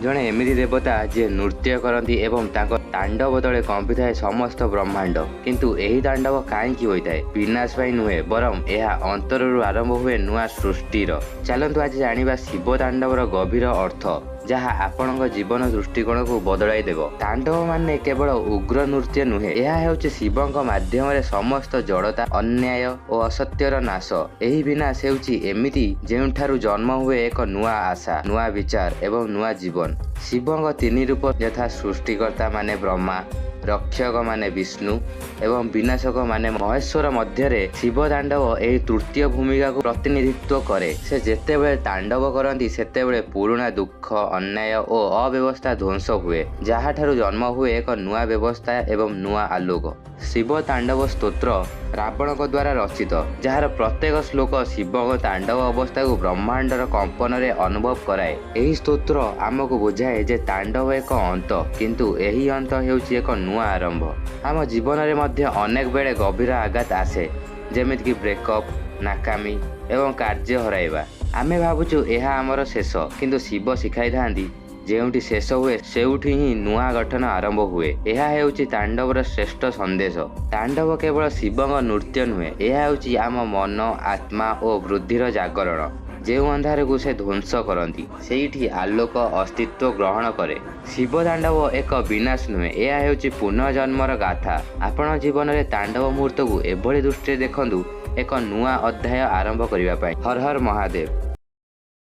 ଜଣେ ଏମିତି ଦେବତା ଯିଏ ନୃତ୍ୟ କରନ୍ତି ଏବଂ ତାଙ୍କ ତାଣ୍ଡବ ତଳେ କମ୍ପିଥାଏ ସମସ୍ତ ବ୍ରହ୍ମାଣ୍ଡ। କିନ୍ତୁ ଏହି ତାଣ୍ଡବ କାହିଁକି ହୋଇଥାଏ? ବିନାଶ ପାଇଁ ନୁହେଁ, ବରଂ ଏହା ଅନ୍ତରରୁ ଆରମ୍ଭ ହୁଏ ନୂଆ ସୃଷ୍ଟିର। ଚାଲନ୍ତୁ ଆଜି ଜାଣିବା ଶିବ ତାଣ୍ଡବର ଗଭୀର ଅର୍ଥ, ଯାହା ଆପଣଙ୍କ ଜୀବନ ଦୃଷ୍ଟିକୋଣକୁ ବଦଳାଇ ଦେବ। ତାଣ୍ଡବ ମାନେ କେବଳ ଉଗ୍ର ନୃତ୍ୟ ନୁହେଁ, ଏହା ହେଉଛି ଶିବଙ୍କ ମାଧ୍ୟମରେ ସମସ୍ତ ଜଡ଼ତା, ଅନ୍ୟାୟ ଓ ଅସତ୍ୟର ନାଶ। ଏହି ବିନାଶ ହେଉଛି ଏମିତି ଯେଉଁଠାରୁ ଜନ୍ମ ହୁଏ ଏକ ନୂଆ ଆଶା, ନୂଆ ବିଚାର ଏବଂ ନୂଆ ଜୀବନ। ଶିବଙ୍କ ତିନି ରୂପ ଯଥା ସୃଷ୍ଟିକର୍ତ୍ତା ମାନେ ବ୍ରହ୍ମା, ରକ୍ଷକ ମାନେ ବିଷ୍ଣୁ ଏବଂ ବିନାଶକ ମାନେ ମହେଶ୍ୱର ମଧ୍ୟରେ ଶିବ ତାଣ୍ଡବ ଏହି ତୃତୀୟ ଭୂମିକାକୁ ପ୍ରତିନିଧିତ୍ୱ କରେ। ସେ ଯେତେବେଳେ ତାଣ୍ଡବ କରନ୍ତି, ସେତେବେଳେ ପୁରୁଣା ଦୁଃଖ, ଅନ୍ୟାୟ ଓ ଅବ୍ୟବସ୍ଥା ଧ୍ୱଂସ ହୁଏ, ଯାହାଠାରୁ ଜନ୍ମ ହୁଏ ଏକ ନୂଆ ବ୍ୟବସ୍ଥା ଏବଂ ନୂଆ ଆଲୋକ। ଶିବ ତାଣ୍ଡବ ସ୍ତୋତ୍ର ରାବଣଙ୍କ ଦ୍ୱାରା ରଚିତ, ଯାହାର ପ୍ରତ୍ୟେକ ଶ୍ଲୋକ ଶିବଙ୍କ ତାଣ୍ଡବ ଅବସ୍ଥାକୁ ବ୍ରହ୍ମାଣ୍ଡର କମ୍ପନରେ ଅନୁଭବ କରାଏ। ଏହି ସ୍ତୋତ୍ର ଆମକୁ ବୁଝାଏ ଯେ ତାଣ୍ଡବ ଏକ ଅନ୍ତ, କିନ୍ତୁ ଏହି ଅନ୍ତ ହେଉଛି ଏକ ନୂଆ ଆରମ୍ଭ। ଆମ ଜୀବନରେ ମଧ୍ୟ ଅନେକ ବେଳେ ଗଭୀର ଆଘାତ ଆସେ, ଯେମିତିକି ବ୍ରେକଅପ୍, ନାକାମି ଏବଂ କାର୍ଯ୍ୟ ହରାଇବା। ଆମେ ଭାବୁଛୁ ଏହା ଆମର ଶେଷ, କିନ୍ତୁ ଶିବ ଶିଖାଇଥାନ୍ତି, ଯେଉଁଠି ଶେଷ ହୁଏ ସେଇଠି ହିଁ ନୂଆ ଗଠନ ଆରମ୍ଭ ହୁଏ। ଏହା ହେଉଛି ତାଣ୍ଡବର ଶ୍ରେଷ୍ଠ ସନ୍ଦେଶ। ତାଣ୍ଡବ କେବଳ ଶିବଙ୍କ ନୃତ୍ୟ ନୁହେଁ, ଏହା ହେଉଛି ଆମ ମନ, ଆତ୍ମା ଓ ବୃଦ୍ଧିର ଜାଗରଣ। ଯେଉଁ ଅନ୍ଧାରକୁ ସେ ଧ୍ୱଂସ କରନ୍ତି, ସେଇଠି ଆଲୋକ ଅସ୍ତିତ୍ୱ ଗ୍ରହଣ କରେ। ଶିବ ତାଣ୍ଡବ ଏକ ବିନାଶ ନୁହେଁ, ଏହା ହେଉଛି ପୁନର୍ଜନ୍ମର ଗାଥା। ଆପଣ ଜୀବନରେ ତାଣ୍ଡବ ମୁହୂର୍ତ୍ତକୁ ଏଭଳି ଦୃଷ୍ଟିରେ ଦେଖନ୍ତୁ, ଏକ ନୂଆ ଅଧ୍ୟାୟ ଆରମ୍ଭ କରିବା ପାଇଁ। ହର ହର ମହାଦେବ।